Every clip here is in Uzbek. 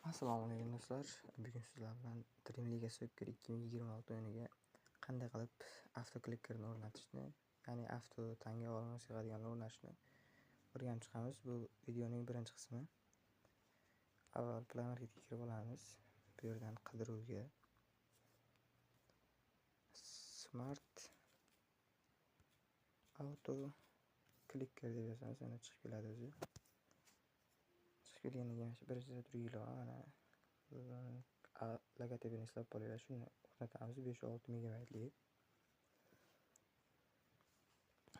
Assalomu alaykum do'stlar. Bugun sizlar bilan Dream League Soccer 2026 o'yiniga qanday qilib avtoklikkerni o'rnatishni, ya'ni avto tanga olmos yig'adiganni o'rnatishni o'rganib chiqamiz. Bu videoning birinchi qismi. Avval Play Marketga kirib olamiz. Bu yerdan qidiruvga Smart Auto Clicker deb yozamiz, ana chiqib keladi o'zi. Chiqib kelgandan keyin shu birinchida turgan ilova mana logotipini eslab qolinglar, shuni o'rnatamiz 5-6 megabaytli.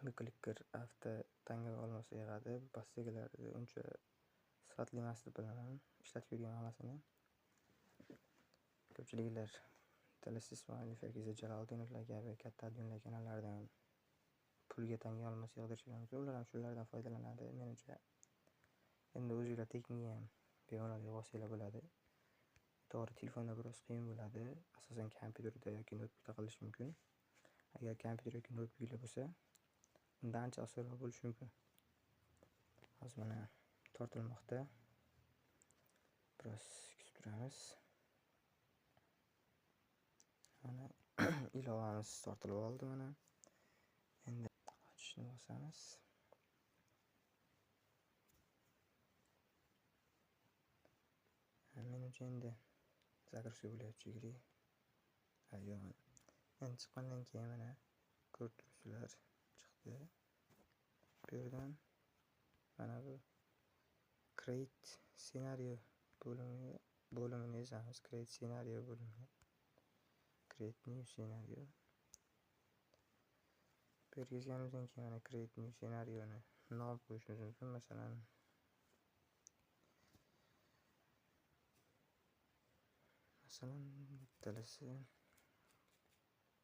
Bu klikker avto tanga olmos yig'adi. Bu pastdagilar uncha sifatli emas deb bilaman. Ishlatib ko'rgan hammasini. Ko'pchiliklar Talas Ismoilov yoki Jaloliddinovlar kabi katta adminlar kanallaridan pulga tanga olmos yig'dirishlar mumkin. Ular ham shulardan foydalanadi. Menimcha endi o'zinglar tekinga ham bemalol yig'olsanglar bo'ladi. To'g'ri, telefonda biroz qiyin bo'ladi. Asosan kompyuterda yoki noutbukda qilish mumkin. Agar kompyuter yoki noutbuklar bo'lsa, unda ancha osonroq bo'lishi mumkin. Hozir mana tortilmoqda. Biroz kutib turamiz. Mana ilovamiz tortilib oldi mana. Endi ochishni bosamiz. Menimcha endi загрузка bo'lyapti shekilli. Ha, yo'q. Endi chiqqandan keyin mana ko'rib turibsizlar, chiqdi. Bu yerdan mana bu create scenario bo'limini yozamiz. Create scenario bo'limini. Create new scenario. Bu yerga yozganimizdan keyin mana create new scenarioni nom qo'yishimiz mumkin. Masalan, bittalasi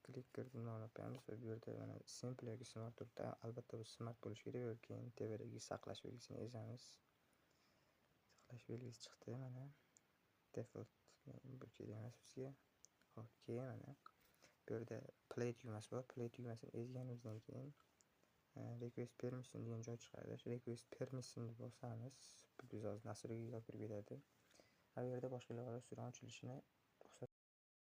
klikker deb nomlab qo'yamiz va bu yerda mana simple yoki smart turibdi. Albatta bu smart bo'lishi kerak va keyin tepadagi saqlash belgisini ezamiz. Saqlash belgisi chiqdi mana. Default bu kerak emas bizga. Hop, keyin mana bu yerda play tugmasi bor. Play tugmasini ezganimizdan keyin request permission degan joy chiqadi. Shu request permission deb bosamiz. Bu biz hozir nasriga olib kirib ketadi. Bu yerda boshqa ilovalar ustidan ochilishini